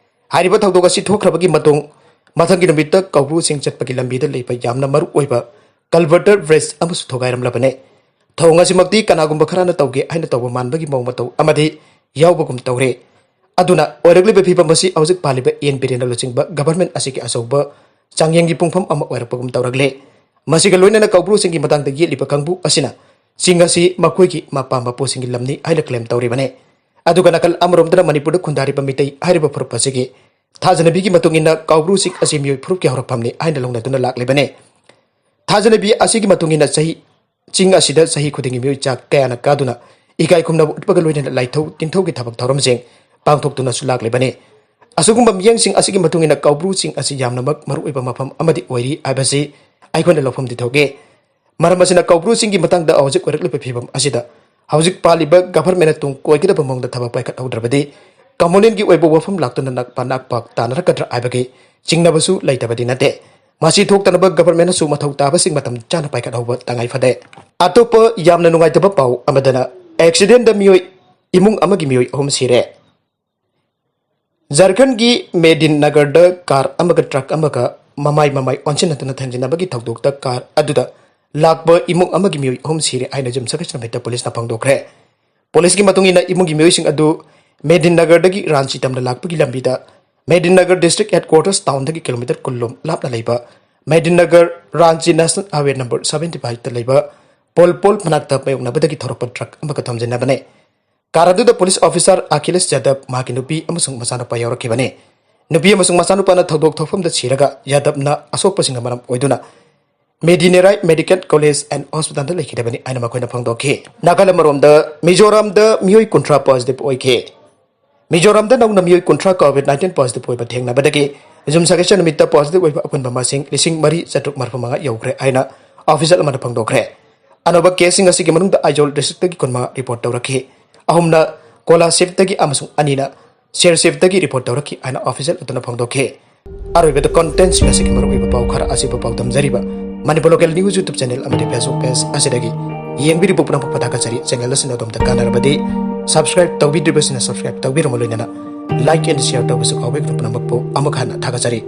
ꯍꯥꯏꯔꯤꯕ ꯊꯧꯗꯣꯛ ꯑꯁꯤ ꯊꯣꯛꯈ꯭ꯔꯕꯒꯤ ꯃꯇꯨꯡ ꯃꯊꯪꯒꯤ ꯅꯨꯃꯤꯠꯇ ꯀꯧꯕ꯭ꯔꯨꯁꯤꯡ ꯆꯠꯄꯒꯤ ꯂꯝꯕꯤꯗ ꯂꯩꯕ ꯌꯥꯝꯅ ꯃꯔꯨ ꯑꯣꯏꯕ culverter bridge ꯑꯃꯁꯨ ꯊꯨꯒꯥꯏꯔꯝꯂꯕꯅꯤ꯫ ꯊꯧꯑꯣꯡ ꯑꯁꯤꯃꯛꯇꯤ ꯀꯅꯥꯒꯨꯝꯕ ꯈꯔꯅ ꯇꯧꯒꯦ ꯍꯥꯏꯅ ꯇꯧꯕ ꯃꯥꯟꯕꯒꯤ ꯃꯑꯣꯡ ꯃꯇꯧ ꯑꯃꯗꯤ ꯌꯥꯎꯕꯒꯨꯝ ꯇꯧꯔꯦ꯫ ꯑꯗꯨꯅ ꯑꯣꯏꯔꯛꯂꯤꯕ ꯐꯤꯕꯝ ꯑꯁꯤ ꯍꯧꯖꯤꯛ ꯄꯥꯜꯂꯤꯕ ꯑꯦꯟ ꯕꯤꯔꯦꯟꯗ꯭ꯔ ꯂꯨꯆꯤꯡꯕ government ꯑꯁꯤꯒꯤ ꯑꯆꯧꯕ ꯆꯥꯡꯌꯦꯡꯒꯤ ꯄꯨꯡꯐꯝ ꯑꯃ ꯑꯣꯏꯔꯛꯄꯒꯨꯝ ꯇꯧꯔꯛꯂꯦ꯫ ꯃꯁꯤꯒ ꯂꯣꯏꯅꯅ ꯀꯧꯕ꯭ꯔꯨꯁꯤꯡꯒꯤ ꯃꯇꯥꯡꯗ ꯌꯦꯠꯂꯤꯕ ꯀꯥꯡꯕꯨ ꯑꯁꯤꯅ ꯆꯤꯡ ꯑꯁꯤ ꯃꯈꯣꯏꯒꯤ ꯃꯄꯥ ꯃꯄꯨꯁꯤꯡꯒꯤ ꯂꯝꯅꯤ ꯍꯥꯏꯅ claim ꯇꯧꯔꯤꯕꯅꯤ꯫ ꯑꯗꯨꯒ ꯅꯥꯀꯜ ꯑꯃꯔꯣꯝꯗꯅ ꯃꯅꯤꯄꯨꯔꯗ ꯈꯨꯟꯗꯥꯔꯤꯕ ꯃꯤꯇꯩ ꯍꯥꯏꯔꯤꯕ ꯐꯨꯔꯨꯞ ꯑꯁꯤꯒꯤ ꯊꯥꯖꯅꯕꯤꯒꯤ ꯃꯇꯨꯡ ꯏꯟꯅ ꯀꯧꯕ꯭ꯔꯨꯁꯤꯡ ꯑꯁꯤ ꯃꯤꯑꯣꯏ ꯐꯨꯔꯨꯞꯀꯤ ꯍꯧꯔꯛꯐꯝꯅꯤ ꯍꯥꯏꯅ ꯂꯧꯅꯗꯨꯅ ꯂꯥꯛꯂꯤꯕꯅꯤ꯫ ꯊꯥꯖꯅꯕꯤ ꯑꯁꯤꯒꯤ ꯃꯇꯨꯡ ꯏꯟꯅ ꯆꯍꯤ, ꯆꯤꯡ ꯑꯁꯤꯗ ꯆꯍꯤ ꯈꯨꯗꯤꯡꯒꯤ ꯃꯤꯑꯣꯏ ꯆꯥ ꯀꯌꯥꯅ ꯀꯥꯗꯨꯅ ꯏꯀꯥꯏ ꯈꯨꯝꯅꯕ ꯎꯠꯄꯒ ꯂꯣꯏꯅꯅ ꯂꯥꯏꯊꯧ ꯇꯤꯟꯊꯧꯒꯤ ꯊꯕꯛ ꯊꯧꯔꯝꯁꯤꯡ ꯄꯥꯡꯊꯣꯛꯇꯨꯅꯁꯨ ꯂꯥꯛꯂꯤꯕꯅꯤ꯫ ꯑꯁꯤꯒꯨꯝꯕ ꯃꯤꯠꯌꯦꯡꯁꯤꯡ ꯑꯁꯤꯒꯤ ꯃꯇꯨꯡ ꯏꯟꯅ ꯀꯧꯕ꯭ꯔꯨ ꯆꯤꯡ ꯑꯁꯤ ꯌꯥꯝꯅꯃꯛ ꯃꯔꯨꯑꯣꯏꯕ ꯃꯐꯝ ꯑꯃꯗꯤ ꯑꯣꯏꯔꯤ ꯍꯥꯏꯕꯁꯤ ꯑꯩꯈꯣꯏꯅ ꯂꯧꯐꯝꯗꯤ ꯊꯣꯛꯏ꯫ ꯃꯔꯝ ꯑꯁꯤꯅ ꯀꯧꯕ꯭ꯔꯨ ꯆꯤꯡꯒꯤ ꯃꯇꯥꯡꯗ ꯍꯧꯖꯤꯛ ꯑꯣꯏꯔꯛꯂꯤꯕ ꯐꯤꯕꯝ ꯑꯁꯤꯗ ꯍꯧꯖꯤꯛ ꯄꯥꯜꯂꯤꯕ ꯒꯚꯔꯟꯃꯦꯟꯅ ꯇꯨꯡ ꯀꯣꯏꯒꯗꯕ ꯃꯑꯣꯡꯗ ꯊꯕꯛ ꯄꯥꯏꯈꯠꯍꯧꯗ꯭ꯔꯕꯗꯤ ꯀꯝꯃꯨꯅꯦꯜꯒꯤ ꯑꯣꯏꯕ ꯋꯥꯐꯝ ꯂꯥꯛꯇꯨꯅ ꯅꯛꯄ ꯅꯛꯄ ꯇꯥꯅꯔꯛꯀꯗ꯭ꯔꯥ ꯍꯥꯏꯕꯒꯤ ꯆꯤꯡꯅꯕꯁꯨ ꯂꯩꯇꯕꯗꯤ ꯅꯠꯇꯦ꯫ ꯃꯁꯤ ꯊꯣꯛꯇꯅꯕ ꯒꯚꯔꯟꯃꯦꯟꯅꯁꯨ ꯃꯊꯧ ꯇꯥꯕꯁꯤꯡ ꯃꯇꯝ ꯆꯥꯅ ꯄꯥꯏꯈꯠꯍꯧꯕ ꯇꯉꯥꯏ ꯐꯗꯦ꯫ ꯑꯇꯣꯞꯄ ꯌꯥꯝꯅ ꯅꯨꯡꯉꯥꯏꯇꯕ ꯄꯥꯎ ꯑꯃꯗꯅ ꯑꯦꯛꯁꯤꯗꯦꯟꯗ ꯃꯤꯑꯣꯏ, ꯏꯃꯨꯡ ꯑꯃꯒꯤ ꯃꯤꯑꯣꯏ ꯑꯍꯨꯝ ꯁꯤꯔꯦ꯫ ꯖꯥꯔꯈꯟꯒꯤ ꯃꯦꯗꯤꯟ ꯅꯒꯔꯗ ꯀꯥꯔ ꯑꯃꯒ ꯇ꯭ꯔꯛ ꯑꯃꯒ ꯃꯃꯥꯏ ꯃꯃꯥꯏ ꯑꯣꯟꯁꯤꯟꯅꯗꯨꯅ ꯊꯦꯡꯖꯤꯟꯅꯕꯒꯤ ꯊꯧꯗꯣꯛꯇ ꯀꯥꯔ ꯑꯗꯨꯗ ꯂꯥꯛꯄ ꯏꯃꯨꯡ ꯑꯃꯒꯤ ꯃꯤꯑꯣꯏ ꯑꯍꯨꯝ ꯁꯤꯔꯦ ꯍꯥꯏꯅ ꯌꯨꯝꯁꯀꯩꯁ ꯅꯨꯃꯤꯠꯇ ꯄꯨꯂꯤꯁꯅ ꯐꯣꯡꯗꯣꯛꯈ꯭ꯔꯦ꯫ ꯄꯨꯂꯤꯁꯀꯤ ꯃꯇꯨꯡ ꯏꯟꯅ ꯏꯃꯨꯡꯒꯤ ꯃꯤꯑꯣꯏꯁꯤꯡ ꯑꯗꯨ ꯃꯦꯗꯤꯟ ꯅꯒꯔꯗꯒꯤ ꯔꯥꯟꯆꯤ ꯇꯝꯅ ꯂꯥꯛꯄꯒꯤ ꯂꯝꯕꯤꯗ ꯃꯦꯗꯤꯟ ꯅꯒꯔ ꯗꯤꯁꯇ꯭ꯔꯤꯛ ꯍꯦꯗꯀ꯭ꯋꯥꯇꯔꯁ ꯇꯥꯎꯟꯗꯒꯤ ꯀꯤꯂꯣꯃꯤꯇꯔ ꯀꯨꯟ ꯂꯣꯝ ꯂꯥꯞꯅ ꯂꯩꯕ Medininagar Ranchi national highway number seventy ꯐꯥꯏꯚꯇ ꯂꯩꯕ ꯄꯣꯜ ꯄꯣꯜ ꯃꯅꯥꯛꯇ ꯃꯥꯌꯣꯛꯅꯕꯗꯒꯤ ꯊꯧꯔꯛꯄ ꯇ꯭ꯔꯛ ꯑꯃꯒ ꯊꯣꯝꯖꯤꯟꯅꯕꯅꯤ꯫ ꯀꯥꯔ ꯑꯗꯨꯗ ꯄꯨꯂꯤꯁ ꯑꯣꯐꯤꯁꯥꯔ ꯑꯈꯤꯂꯦꯁ ꯌꯥꯗꯕ, ꯃꯍꯥꯛꯀꯤ ꯅꯨꯄꯤ ꯑꯃꯁꯨꯡ ꯃꯆꯥꯅꯨꯄꯥ ꯌꯥꯎꯔꯛꯈꯤꯕꯅꯤ꯫ ꯅꯨꯄꯤ ꯑꯃꯁꯨꯡ ꯃꯆꯥꯅꯨꯄꯥꯅ ꯊꯧꯗꯣꯛ ꯊꯣꯛꯐꯝꯗ ꯁꯤꯔꯒ ꯌꯥꯗꯕꯅ ꯑꯁꯣꯛꯄꯁꯤꯡꯅ ꯃꯔꯝ ꯑꯣꯏꯗꯨꯅ ꯃꯦꯗꯤꯅꯦꯔꯥꯏ ꯃꯦꯗꯤꯀꯦꯜ ꯀꯣꯂꯦꯖ ꯑꯦꯟ ꯍꯣꯁꯄꯤꯇꯥꯜꯗ ꯂꯩꯈꯤꯗꯕꯅꯤ ꯍꯥꯏꯅ ꯃꯈꯣꯏꯅ ꯐꯣꯡꯗꯣꯛꯈꯤ꯫ ꯅꯥꯒꯥꯂꯦꯟ ꯑꯃꯔꯣꯝꯗ ꯃꯤꯖꯣꯔꯥꯝꯗ ꯃꯤꯑꯣꯏ ꯀꯨꯟꯊ꯭ꯔꯥ ꯄꯣꯖꯤꯇꯤꯚ ꯑꯣꯏꯈꯤ꯫ ꯃꯤꯖꯣꯔꯥꯝꯗ ꯅꯧꯅ ꯃꯤꯑꯣꯏ ꯀꯨꯟꯊ꯭ꯔꯥ ꯀꯣꯚꯤꯗ ꯅꯥꯏꯟꯇꯤꯟ ꯄꯣꯖꯤꯇꯤꯚ ꯑꯣꯏꯕ ꯊꯦꯡꯅꯕꯗꯒꯤ ꯌꯨꯝꯁꯀꯩꯁ ꯅꯨꯃꯤꯠꯇ ꯄꯣꯖꯤꯇꯤꯚ ꯑꯣꯏꯕ ꯑꯄꯨꯟꯕ ꯃꯁꯤꯡ ꯂꯤꯁꯤꯡ ꯃꯔꯤ ꯆꯥꯇ꯭ꯔꯨꯛ ꯃꯔꯤꯐꯨ ꯃꯉꯥ ꯌꯧꯈ꯭ꯔꯦ ꯍꯥꯏꯅ ꯑꯣꯐꯤꯁꯤꯌꯦꯜ ꯑꯃꯅ ꯐꯣꯡꯗꯣꯛꯈ꯭ꯔꯦ꯫ ꯑꯅꯧꯕ ꯀꯦꯁꯁꯤꯡ ꯑꯁꯤꯒꯤ ꯃꯅꯨꯡꯗ ꯑꯥꯏꯖꯣꯜ ꯗꯤꯁꯇ꯭ꯔꯤꯛꯇꯒꯤ ꯀꯨꯟꯃꯉꯥ ꯔꯤꯄꯣꯔꯠ ꯇꯧꯔꯛꯈꯤ꯫ ꯑꯍꯨꯝꯅ ꯀꯣꯂꯥꯁꯤꯕꯇꯒꯤ ꯑꯃꯁꯨꯡ ꯑꯅꯤꯅ ꯁꯤꯔꯁꯤꯕꯇꯒꯤ ꯔꯤꯄꯣꯔꯠ ꯇꯧꯔꯛꯈꯤ ꯍꯥꯏꯅ ꯑꯣꯐꯤꯁꯤꯌꯦꯜ ꯑꯗꯨꯅ ꯐꯣꯡꯗꯣꯛꯈꯤ꯫ ꯑꯔꯣꯏꯕꯗ ꯀꯣꯟꯇꯦꯟꯁꯤꯡ ꯑꯁꯤꯒꯤ ꯃꯔꯨꯑꯣꯏꯕ ꯄꯥꯎ ꯈꯔ ꯑꯁꯤꯕꯨ ꯄꯥꯎꯗꯝꯖꯔꯤꯕ Manipur local news YouTube channel ꯑꯃꯗꯤ ꯐꯦꯁꯕꯨꯛ ꯄꯦꯖ ꯑꯁꯤꯗꯒꯤ ꯌꯦꯡꯕꯤꯔꯤꯕ ꯄꯨꯝꯅꯃꯛꯄꯨ ꯊꯥꯒꯠꯆꯔꯤ꯫ ꯆꯦꯅꯦꯜ ꯑꯁꯤꯅ ꯑꯗꯣꯝꯗ ꯀꯥꯟꯅꯔꯕꯗꯤ ꯁꯕꯁꯀ꯭ꯔꯥꯏꯕ ꯇꯧꯕꯤꯗ꯭ꯔꯤꯕꯁꯤꯡꯅ ꯁꯕꯁꯀ꯭ꯔꯥꯏꯕ ꯇꯧꯕꯤꯔꯝꯃ ꯂꯣꯏꯅꯅ ꯂꯥꯏꯛ ꯑꯦꯟ ꯁꯤꯌꯔ ꯇꯧꯕꯁꯨ ꯀꯥꯎꯕꯤꯒꯅꯨ꯫ ꯄꯨꯝꯅꯃꯛꯄꯨ ꯑꯃꯨꯛ ꯍꯟꯅ ꯊꯥꯒꯠꯆꯔꯤ꯫